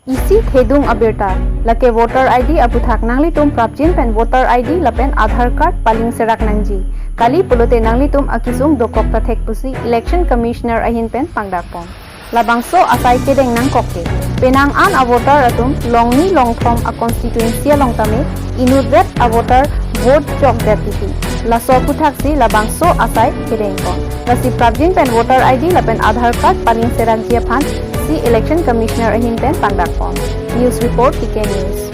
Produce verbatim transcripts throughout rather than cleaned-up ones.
Isi thedung abirta, lake voter I D aputhak nanglitum prapjin pen voter I D lapen Aadhaar card paling serak nangji. Kali pulote nanglitum akisung dokok ta thek pusi Election Commissioner ahin pen pangdakpon. Labangso asai kedeng nangkok ke, penang an a voter atum longni longthom a constituency along tame inutvet a voter vote chokdet titi. Laso aputhak si labangso asai kedengpon. Lasi prapjin pen voter I D lapen Aadhaar card paling serakji aphan si Election Commissioner ahin pen pangdakpon. News report, T K News.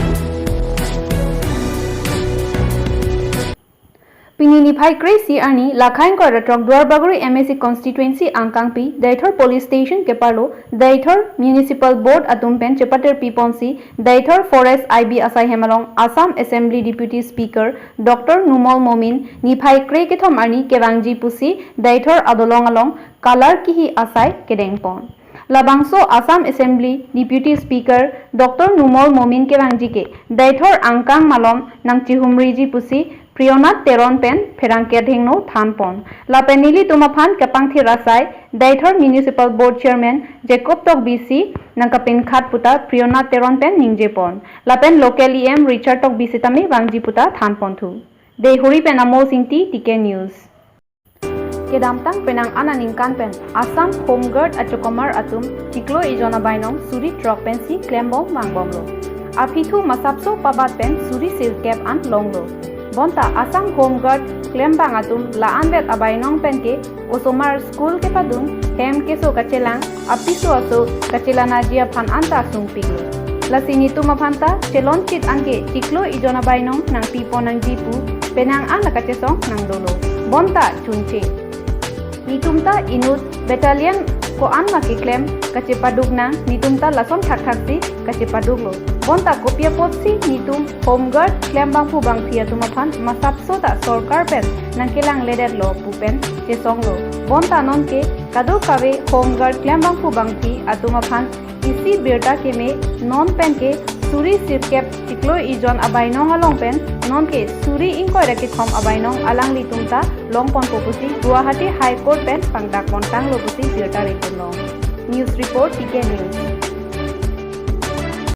Pini niphai kre-isi arni, Lakhain Koiratrok Duarbagori M A C constituency angkangpi Deithor Police Station keparlo Deithor Municipal Board atum pen chepatir piponsi Deithor Forest I B asai hem along Assam Assembly Deputy Speaker Doctor Numal Momin niphai kre kethom arni kevangji pusi Deithor adolong along kalar kihi asai kedengpon. Labangso Assam Assembly Deputy Speaker Doctor Numal Momin kevangji ke Deithor angkang malom nangchihumriji pusi Priyonat Teron pen pherangke dhengno thanpon. Lapen nelitum aphan kepangthir asai Deithor Municipal Board Chairman Jacob Tokbi si nangkapinkhat puta Priyonat Teron pen ningjepon. Lapen local E M Richard Tokbi sitame vangji puta thanponthu. Deithor pen Amos Ingti, T K News. Kedamtang penang an aningkan pen Assam Home Guard achokomar atum chiklo ijon abainong suri throk pensi klembom vangbomlo. Aphi thu masapso pabat pen suri sirkep an longlo. Bonta Assam Home Guard klembang atum la-anvet abainong pen ke osomar school kepadun, hem keso kachelang, apiso aso kachelanaji aphan anta sungpiklo. Lasi netum aphanta chelonchit anke chiklo ijon abainong nangpipon nangji pu penang an akachesong nangdolo. Bonta chunche. Netumta inut battalion ko-an ma keklem kachepaduk nang, netumta lason thakthaksi kachepaduklo. Bonta kopi apotsi netum Home Guard klembangpo bangphi atum aphan masapso ta sorkar pen nangkelangledetlo pu pen chesonglo. Bonta nonke kadokave Home Guard klembangpo bangphi atum aphan isi birta keme, non penke suri sirkep chiklo ijon abainong along pen nonke suri ingkoi ra kethom abainong alanglitumta longponpo pusi Guwahati High Court pen pangdakpon tanglo pusi birta reponlong. News report, T K News.